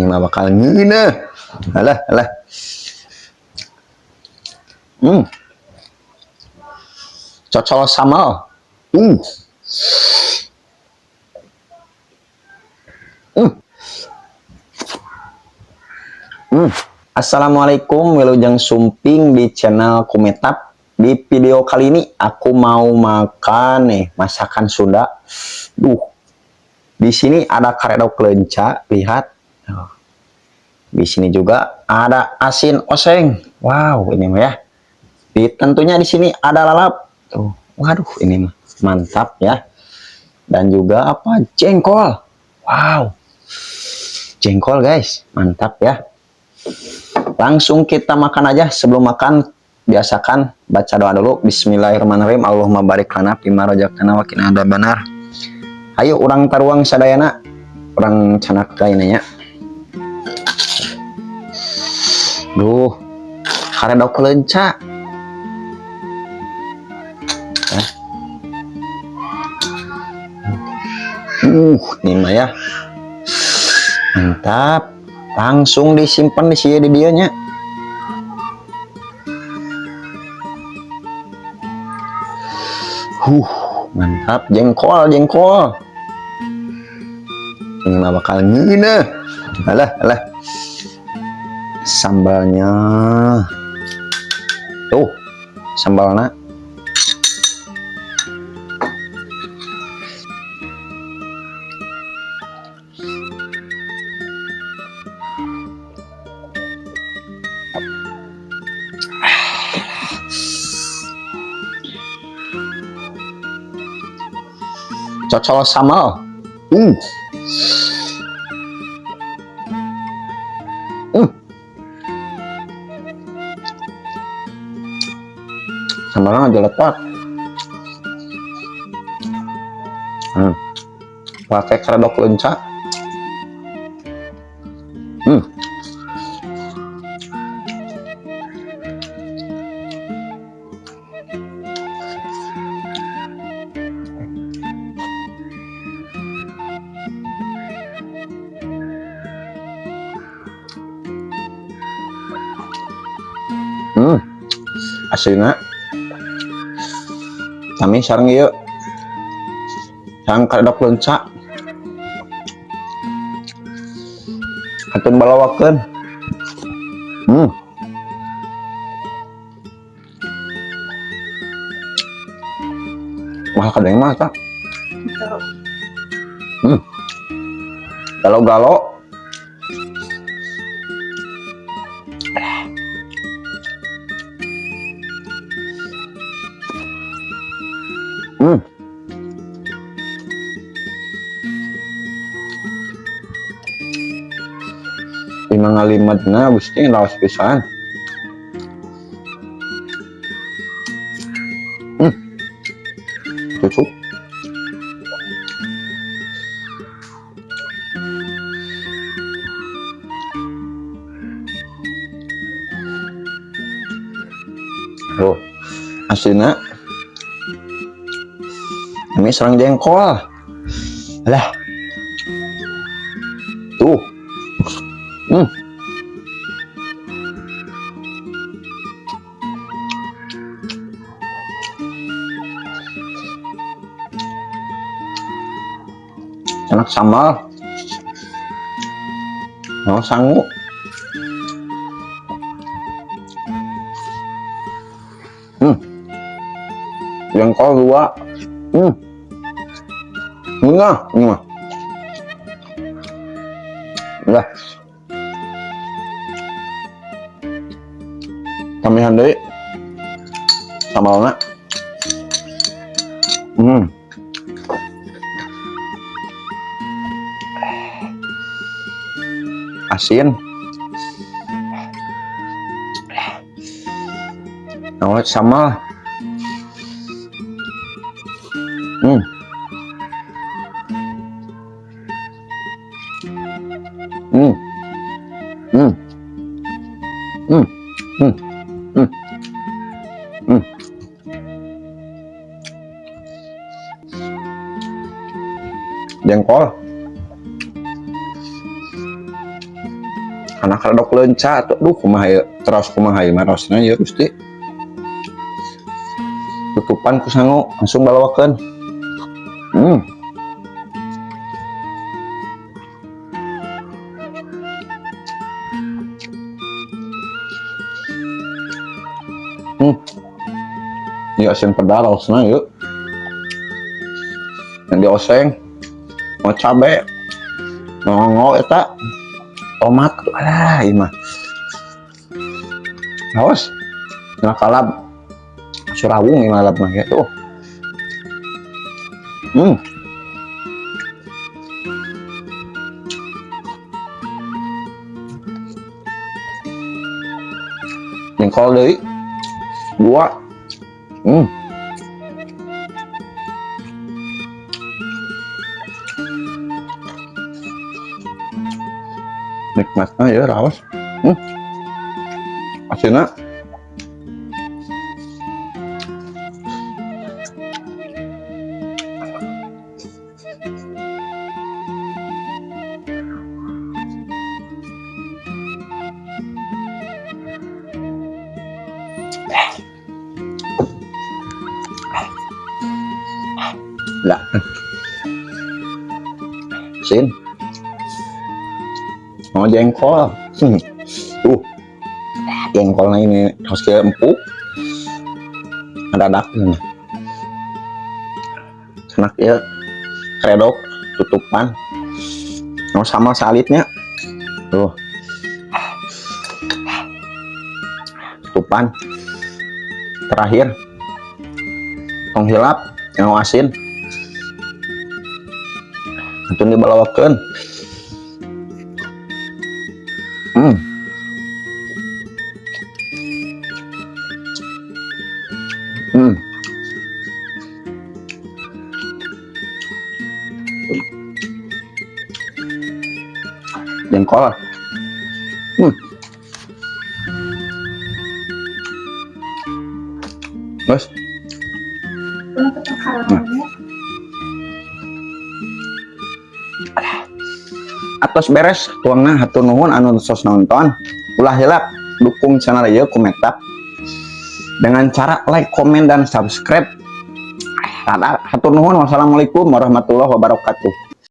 Ini mah bakal ngeunah. Alah, alah. Hmm. Cocol sambal. Uh. Hmm. Hmm. Assalamualaikum, wilujeng sumping di channel Kumetap. Di video kali ini aku mau makan nih masakan Sunda. Duh. Di sini ada karedok leunca, lihat. Di sini juga ada asin oseng. Wow, ini mah ya. Tentunya di sini ada lalap. Tuh, waduh, ini mah mantap ya. Dan juga apa? Jengkol. Wow. Jengkol guys, mantap ya. Langsung kita makan aja. Sebelum makan biasakan baca doa dulu. Bismillahirrahmanirrahim. Allahumma barik lana fima razaqtana wa qina adzabannar. Ayo urang taruang sadayana. Urang candak lainnya. Duh, karedok leunca. Ya. Ini mah ya. Mantap. Langsung disimpan di sini di dieu nya. Mantap, jengkol, jengkol. Ini mah bakal ngeunah. Alah, alah. Sambalnya. Tuh, sambalna. Cocol sambal. Sambalnya nggak letak. Pakai karedok leunca. Aslina kami sareng ieu sareng karedok leunca katun balawakeun. Wah, kadang mah tak. Galo-galo. Lima ngalimadna Gusti raos pisan. Cucuk. Oh, aslina ini serang jengkol. Lah. Tuh. Enak sambal. Oh, sangu. Jengkol 2. Ngeunah, ini mah. Udah. Tambahan deui sambalna. Asin. Oh, sambal. Hmm. Hmm. Hmm. Hmm. Hmm. Jengkol. Anak radok leunca atuh, duh, kumaha ieu? Terus kumaha ieu mah raosna ieu, Gusti? Tutupan ku sangu, langsung balawakeun. Ieu asin pedas raosna ieu. Yang dioseng mau cabe nongol eta tomat, alah, ieu mah raos nah kalab surawung ieu mah, lab mah gitu. Jengkol deui dua. Nikmatnya ya raos. Asinnya. Lah. Asin. Oh, jengkol. Jengkolnya ini harus kayak empuk. Ada dak ini. Enak ya. Kredok tutupan. Oh, sama salitnya. Tuh. Tutupan. Terakhir. Tong hilap yang asin. Itu dibalawakeun. Jengkol. Terus, Nah. Atos beres tuangna, hatur nuhun anu tos nonton. Ulah hilap dukung channel ieu ku Metap dengan cara like, komen, dan subscribe. Hatur nuhun. Wassalamualaikum warahmatullahi wabarakatuh.